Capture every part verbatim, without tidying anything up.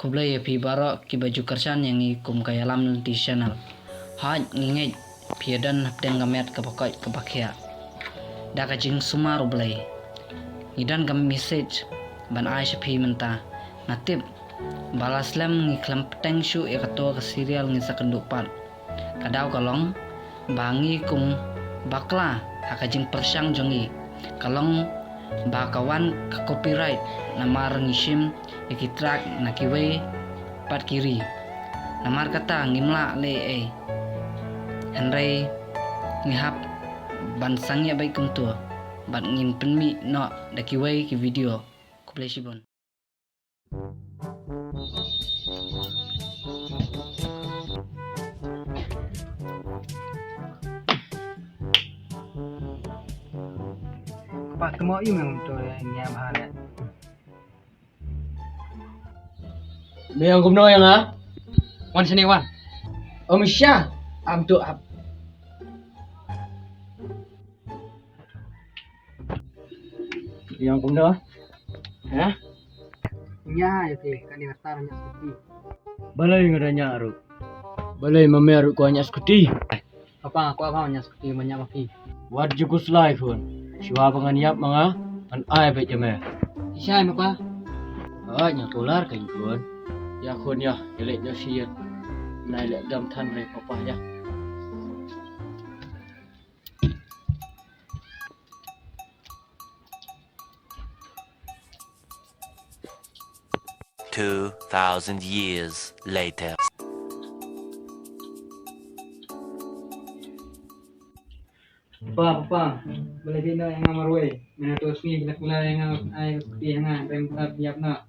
Khublei ïa phi baroh kiba ju kyrshan ïa ngi kum ka Ïalam Lynti Channel. Hooid ngi ngeit phi ïa don hapdeng ka met kaba koit kaba khiah. Da ka jingsumar U Blei ngi don ka message ban ai sha phi mynta. Nga tip ba la slem ngi khlem pteng shuh ïa kato ka serial, ngin sa kynduh pat. Ka daw ka long ba ngi kum bakla ha ka jingpyrshang jong ngi ka long ba ka wan ka copyright namar ngi shim ïa ki track na kiwei pat ki ri. Namar kata ngim lah leh ei, hynrei ngi hap ban sangeh beit kumto bad ngin pynmih noh da kiwei ki video. Khublei shibun. Pat temo i mem to ya nya bha ne. Me ong kumno ïa nga? Wan sini wan. Om sha. Am tu ap. Ïa kumno? Ha? Nya ïa phi, kane ka tar nya skuti. Balei nga da nya ruh? Balei ma me ruh ko nya skuti? Papa, ko ba nya skuti ma nya ma phi. Wat ju khuslai khun. Shuwa ba ngan ïap ma nga, ngan ai beit ïa me. Ishai ma pa. Ai nya kular ka khun. Ïa khun ïa, ïa leh ïa sien. Nai leh dam than re papa ïa. Two thousand years later. Papa, papa, balei phi ïehnoh ïa nga marwei? Mynta to sngi phi la kular ïa nga, ai phi ïa nga, rem phi ïap noh.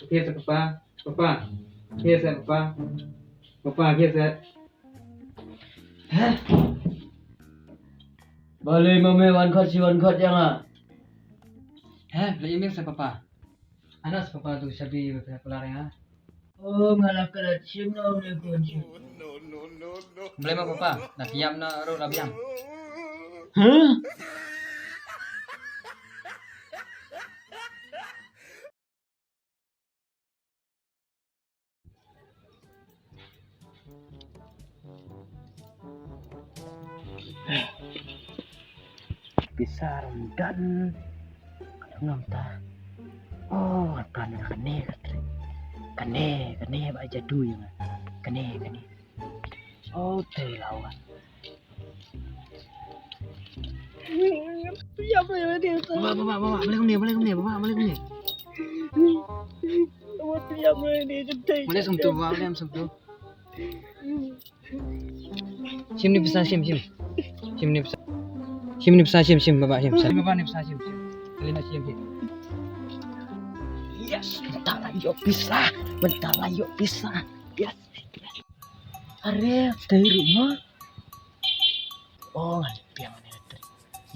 Phi sa papa, papa, phi sa papa, papa, phi sa. Heh? Balei ma me wan khot shi wan khot ïa nga? Heh, la ïa mih sa papa. Anas papa tu shabi ba phi la kular ïa nga. Oh, nga la klet shim no ne kun shi. Balei ma papa, la phi ïap noh ruh la biang. Heh? Pisa rum don. Ka dang ngam ta. Oh, ka plan ka kane ka tri. Kane, kane ba jadu ïa nga. Kane, kane. Oh, tei lawan. Baba, baba, baba, balik kumne, balik kumne, baba, balik kumne. Balik kumtu, baba, balik kumtu. Shim ni pisa, shim, shim. Shim ni pisa. Shim ni pisa, shim, shim, baba, shim. Shim, baba, ni pisa, shim, shim. Kali na shim, shim. Yes, mynta la ïoh pisa, mynta la ïoh pisa. Yes. Are, tei ruh ma. Oh, ngan piang ne tei.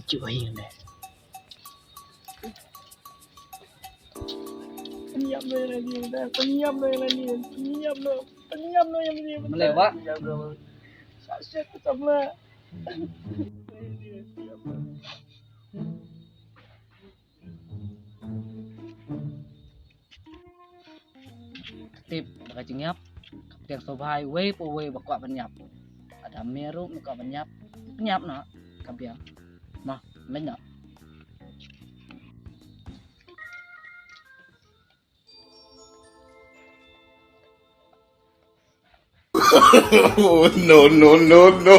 Ju ai ne. Pynïap no ïa lani, pynïap no ïa lani, pynïap no, pynïap no ïa lani. Mlei ba. Sa shet ka samla. Tip da ka jingïap, ka pyrthei sngewbha uwei pa uwei ba kwah ban ïap. Lada me ruh me kwah ban ïap, pynïap noh, ka biang. Mo, mlien noh. No, no, no, no.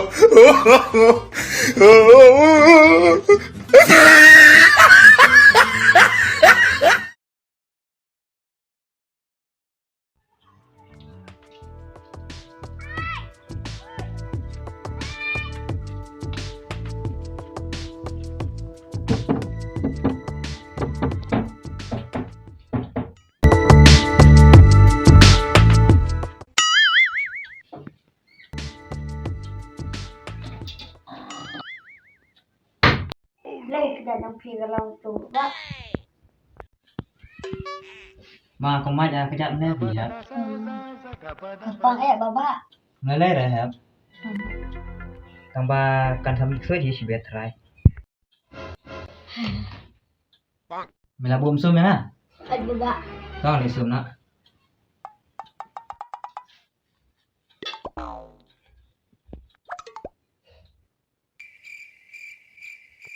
Lei ka dang phi ka long tu ba. Ma, kong ma ja ka jat ne bi ha. Pang eh baba. Nga lei re ha. Tang ba kan tham soi ji si bet rai. Me la bum sum ïa nga? Kat baba. Tang ni sum na.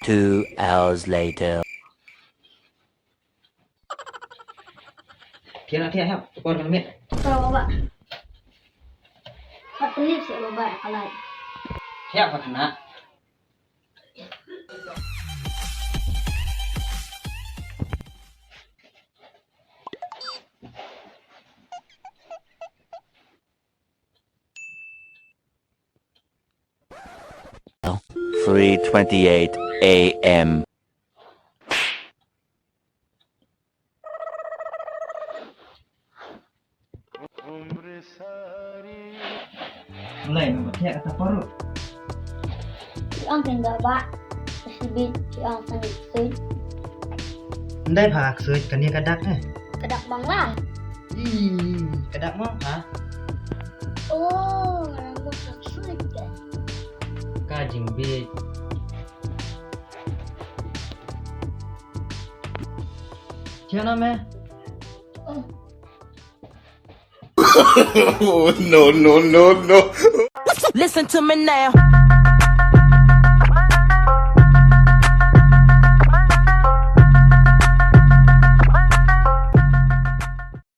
Two hours later. Thiah na thiah, thiah. Por kan mit. Por baba. Pat pelit sih baba, kalai. Thiah pat na. Three twenty-eight a m. Lai, nampak thiah kata paru. Ki ong kan baba. Sibit ki ong kan sibit. Ndai pha ksuid kan ïa ka dak eh. Ka dak bang lah. Ih, ka dak bang pha. Oh, rambut ksuid kan. Ka jingbit. Thiah na me. Oh. Oh, no, no, no, no. Listen to me now.